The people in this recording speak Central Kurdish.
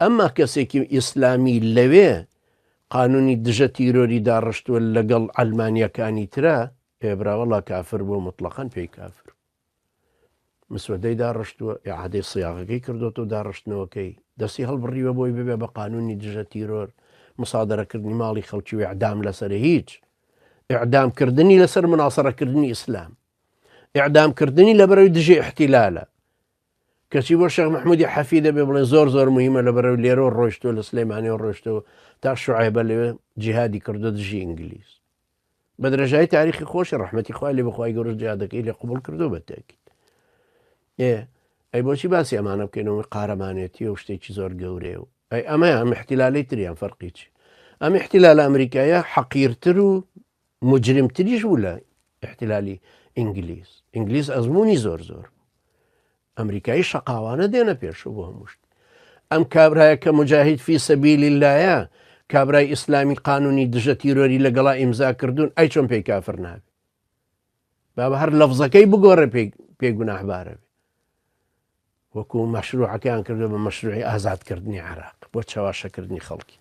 ئەمما کەسێکی ئیسلامی لەوێ قانونی دژە تیرۆری داڕشتووە لەگەڵ عەلمانیەکانی ترا، ئێ برا وەڵا کافر بووە موتڵەقەن پێی کافر مسودەی داڕشتووە، ئیعادەی سیاغەکەی کردۆتەوە داڕشتنەوەکەی، دەستی هەڵبڕیوە بۆی ببێ بە قانونی دژە تیرۆر، مسادەرەکردنی ماڵی خەڵکی و ئیعدام لەسەر هیچ، ئیعدام کردنی لەسەر مناسەرەکردنی ئیسلام، ئیعدام کردنی لەبەرەوەی دژی ئیحتیلالە. کەچی بۆ شێخ مەحمودی حەفی دەبێ بڵێن زۆر زۆر مهمە لە بەرەو لێرەوە ڕۆیشتووە لە سلێمانیەوە ڕۆیشتەوە تا شعێبە لەوێ جیهادی کردو دژی ئینگلیز بە درێژایی تاریخی خۆشی ڕەحمەتی خوای لێ بخوای گەورە جیادەکەی لێ قبوڵ کردو بە تاکید ئێ ئەی بۆچی باسی ئەمانە بکەینەوە قارەمانێتی و شتێکی زۆر گەورەیە و ئەی ئەمەیان ئەم احتیلالی تریان فەرقی چی ئەم احتیلال ئەمریکایە حەقیرتر و مجرمتریش بوو لە احتلالی ئینگلیز ئینگلیز ئەزمموی زۆر زۆر ئەمریکایی شەقاوانە دێنە پێشەوە بۆ هەموو شت ئەم کابرایە کە مجاهید فی سەبیل اللهە کابرای ئیسلامی قانونی دژە تیرۆری لەگەڵا ئیمزا کردوون ئەی چۆن پێی کافر نابێ بابە هەر لەفزەکەی بگۆڕێ پێی پێی گوناهبارە بێ وەکو مەشروعەکەیان کردو بە مەشروعی ئازادکردنی عراق بۆ چەواشەکردنی خەڵکی.